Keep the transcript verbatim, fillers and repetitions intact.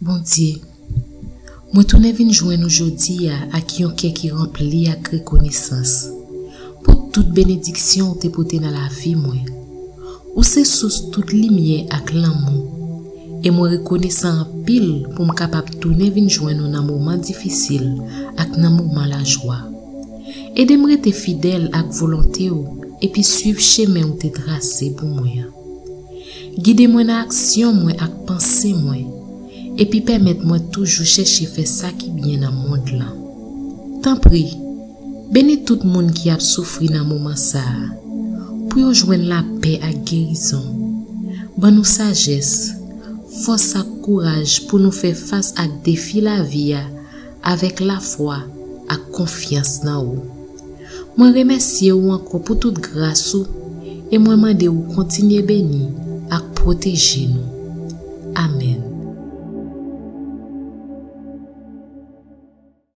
Bondye, mwen tounen vin jwenn ou jodi a ak yon kè ki ranpli ak rekonesans pou tout benediksyon ou te pote nan lavi mwen. Ou se sous tout limyè ak lanmou, e mwen rekonesan anpil pou m kapab tounen vin jwenn ou nan moman difisil ak nan moman lajwa. Ede m rete fidèl ak volonte w epi suiv chemen ou te trase pou mwen an. Gide mwen nan aksyon mwen ak panse mwen, epi pèmèt mwen toujou chèche fè sa ki byen nan mond lan. Tanpri, beni tout moun ki ap soufri nan moman sa a, pou yo jwenn lapè ak gerizon. Ban nou sajès, fòs ak kouraj pou nou fè fas ak defi lavi a avèk lafwa ak konfyans nan ou. Mwen remèsye ou ankò pou tout gras ou e mwen mande ou kontinye beni ak pwoteje nou. Amèn.